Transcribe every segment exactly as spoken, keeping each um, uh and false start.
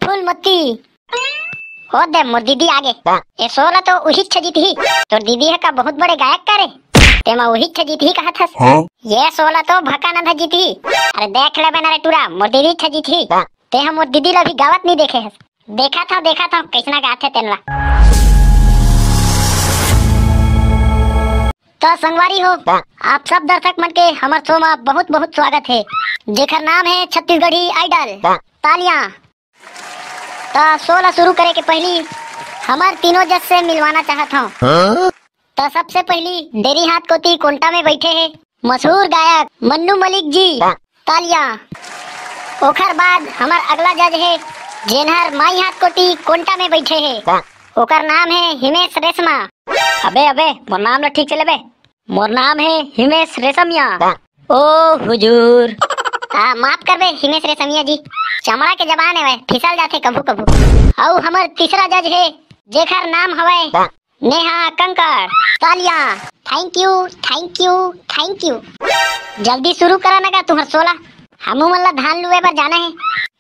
फूलमती। ओ दे, मोर दीदी आगे। ये show ला तो उही छ जीतही। तोर दीदी ह का बहुत बड़े गायक का रे? तेमा उही छ जीतही कहत हस। हाँ? ये show ला तो भकानंद ह जीतही। अरे देख लेबे ना रे टूरा, मोर दीदी छ जीतही। तेहा मोर दीदी ला भी गावत नहीं देखे हस। देखत हंव, देखत हंव, कइसना गाथे तेन ला। त संगवारी हो, आप सब दर्शक मन के हमर show म बहुत बहुत स्वागत हे, जेकर नाम हे छत्तीसगढ़ी Idol। तालियां। त show ला शुरू करे के पहिली हमर तीनों जज से मिलवाना चाहत हंव। हाँ? त सबसे पहिली डेरी हाथ कोती कोंटा में बइठे हे मशहूर गायक मन्नू मलिक जी। तालियां। ओखर बाद हमर अगला जज हे, जेनहर माई हाथ कोती कोंटा में बइठे हे। ओकर नाम हे हिमेश रेशमा। अबे, अबे, मोर नाम ला ठीक से लेबे। मोर नाम हे हिमेश रेशमिया। ओ हुजूर। आ, माफ करबे हिमेश रेशमिया जी, चमड़ा के जबान हे, फिसल जाथे कभू कभू। अउ हमर तीसरा जज हे, जेकर नाम हवय नेहा कंकड़। तालियां। Thank you, thank you, thank you। जल्दी शुरू करा ना गा तुंहर show ला, हमू मन ला धान लुए बर जाना हे।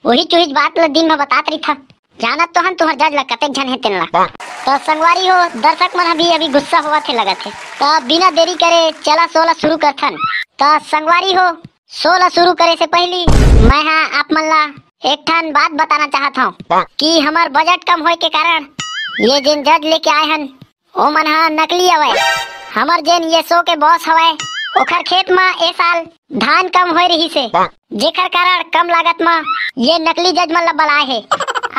उहीच उहीच बात ला दिन भर बतात रहिथा। जानत तो हन तुंहर जज ला कतेक झन हे तेन ला। त संगवारी हो, दर्शक मन अभी अभी गुस्सा होवत हे लगत हे। त बिना देरी करे चला show ला शुरू करथन। त संगवारी हो, show ला शुरू करे से पहिली मैं हा आप मन ला एक ठन बात बताना चाहत हंव कि हमर budget कम होए के कारण ये जेन जज लेके आए हन, ओमन ह नकली अवय। हमर जेन ये show के boss हवय, ओखर खेत म ए साल धान कम होए रहिस हे, जेकर कारण कम लागत म ये नकली जज मन ला बलाए हे।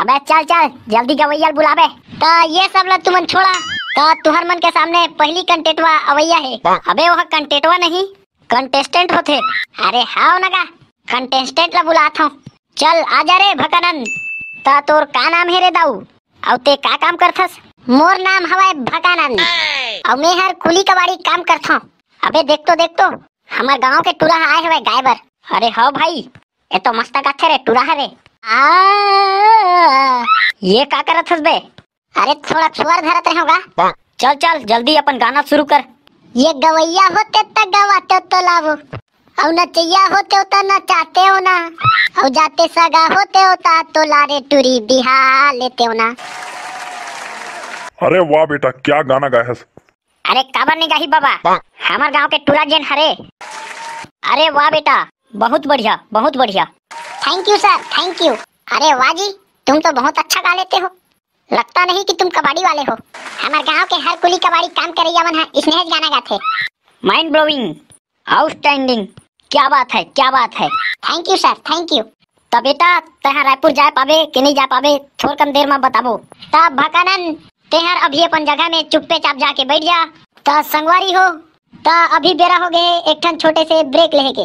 अबे चल चल, जल्दी गवैया ल बुलाबे। त ये सब ला तुमन छोड़ा, त तुहर मन के सामने पहिली कंटेटवा अवैया हे। अबे ओह कंटेटवा नहीं, contestant होथे। अरे हाव न गा, contestant ला बुलात हंव। चल आजा रे भकानंद। त तोर का नाम हे रे दाऊ? अउ ते का काम करथस? मोर नाम हवय भकानंद, अउ मैं हर कुली कबाड़ी काम करथंव। अबे देख तो, देख तो, हमर गांव के टूरा ह आए हवय गाय बर। अरे हव भाई, ए तो मस्त गाथे रे टूरा ह रे। आ, ये का करत हस बे? अरे थोड़ा सुअर धरत रहे होगा। चल चल, जल्दी अपन गाना शुरू कर। ये गवैया होते त गवाते तो लावो, अउ नचैया होते हो त नचाते हो ना, अउ जाते सगा होते हो ता तो लारे टूरी बिहा लेते हो ना। अरे वाह बेटा, क्या गाना गाया है। अरे काबर नहीं गाही बाबा, हमर गांव के टूरा जेन हरे। अरे वाह बेटा, बहुत बढ़िया, बहुत बढ़िया। Thank you sir, thank you। अरे वाह जी, तुम तो बहुत अच्छा गा लेते हो। लगता नहीं कि तुम कबाड़ी वाले हो। हमर गांव के हर कुली कबाड़ी काम करैया मन ह इसनेच गाना गाथे। Mind blowing, outstanding, क्या बात है, क्या बात है। Thank you sir, thank you। त बेटा, तैं रायपुर जाए पाबे कि नहीं जाए पाबे, थोरकन देर म बताबो। त भकानंद, तेहर अभी अपन जगह में चुप्पे चाप जाके बैठ जा। त संगवारी हो, त अभी बेरा हो गए एक ठन छोटे से break लेहे के।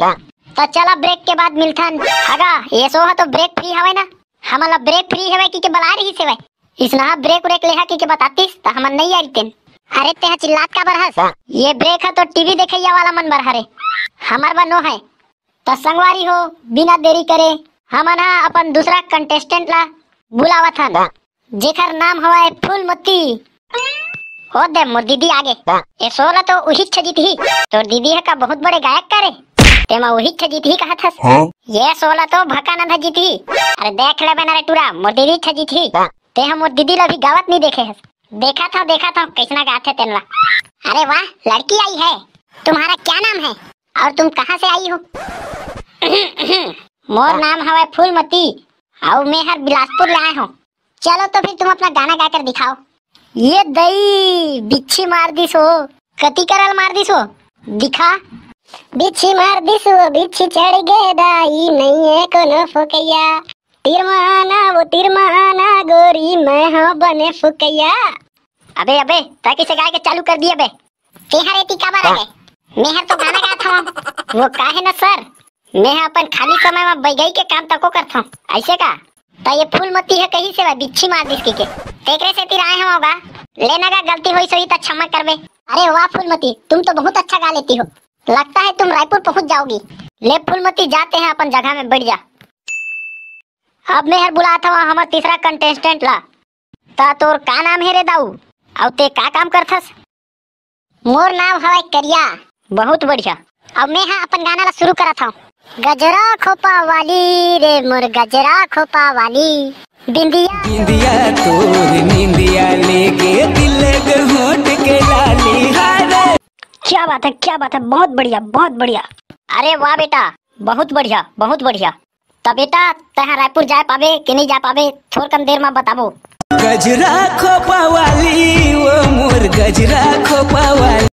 त चला break के बाद मिलथन। हगा, ये show ह तो break free हवय ना? हमन ला break free हवय कि के बला रही सेवय? इसना break व्रेक लेहा कि के बतातीस त हमन नहीं आरितेन। अरे तेहा चिल्लात काबर हस? ये break ह तो TV देखैया वाला मन बर हरे, हमर बर नो है। त संगवारी हो, बिना देरी करे हमन ह अपन दूसरा contestant ला बुलावत हन, जेकर नाम हवय फूलमती। हो दे मोर दीदी आगे। ए show ला तो उही छ जीतही। तोर दीदी ह का बहुत बड़े गायक का रे? तेमा उही छ जीतही कहत हस। हाँ? ये show ला तो भकानंद ह जीतही। अरे देख लेबे ना रे टूरा, मोर दीदी छ जीतही। तेहा मोर दीदी ला भी गावत नहीं देखे हस। देखत हंव, देखत हंव, कइसना गाथे तेन ला। अरे वाह, लड़की आई है। तुम्हारा क्या नाम है और तुम कहाँ से आई हो? मोर नाम हवय फूलमती, अउ मैं हर बिलासपुर ले आए हंव। चलो तो फिर तुम अपना गाना गाकर दिखाओ। ये दई, बिच्छी मार दिस हो। कति करल मार दिस हो? दिखा। बिच्छी मार दिस हो, बिच्छी चढ़ गे दाई, नहीं है कोनो फुकैया। तीर म आना, वो तीर म आना, गोरी, मैं हंव बने फुकैया। अबे, अबे, तैं कइसे गाय के चालू कर दिए बे? तेहर एती काबर आ गे? मेहर तो गाना गात हंव। वो का है ना sir, मैं ह अपन खाली समय म बइगई के काम तको करथंव, अइसे का? त ये फूलमती ह कही से बिच्छी मार दिस के, तेकरे सेती आए हंव गा। ले ना गा, गलती होइस होही त क्षमा करबे। अरे वाह फूलमती, तुम तो बहुत अच्छा गा लेती हो। लगता है तुम रायपुर पहुंच जाओगी। ले फूलमती, जाते हैं अपन जगह में बैठ जा। अब मैं हर बुलात हंव हमर तीसरा contestant ला। त तोर का नाम हे रे दाऊ? अउ ते का काम करथस? मोर नाम हवय करिया। बहुत बढ़िया। अब मैं ह अपन गाना ला शुरू करत हंव। गजरा खोपा वाली रे मोर गजरा खोपा वाली, बिंदिया बिंदिया तोर निंदिया लेके दिल के होठ के लाली हारे। क्या बात है, क्या बात है, बहुत बढ़िया, बहुत बढ़िया। अरे वाह बेटा, बहुत बढ़िया, बहुत बढ़िया। त बेटा, तैं रायपुर जाए पाबे कि नहीं जाए पाबे, थोरकन देर में बताबो। गजरा खोपा वाली, वो मोर गजरा खोपा वाली।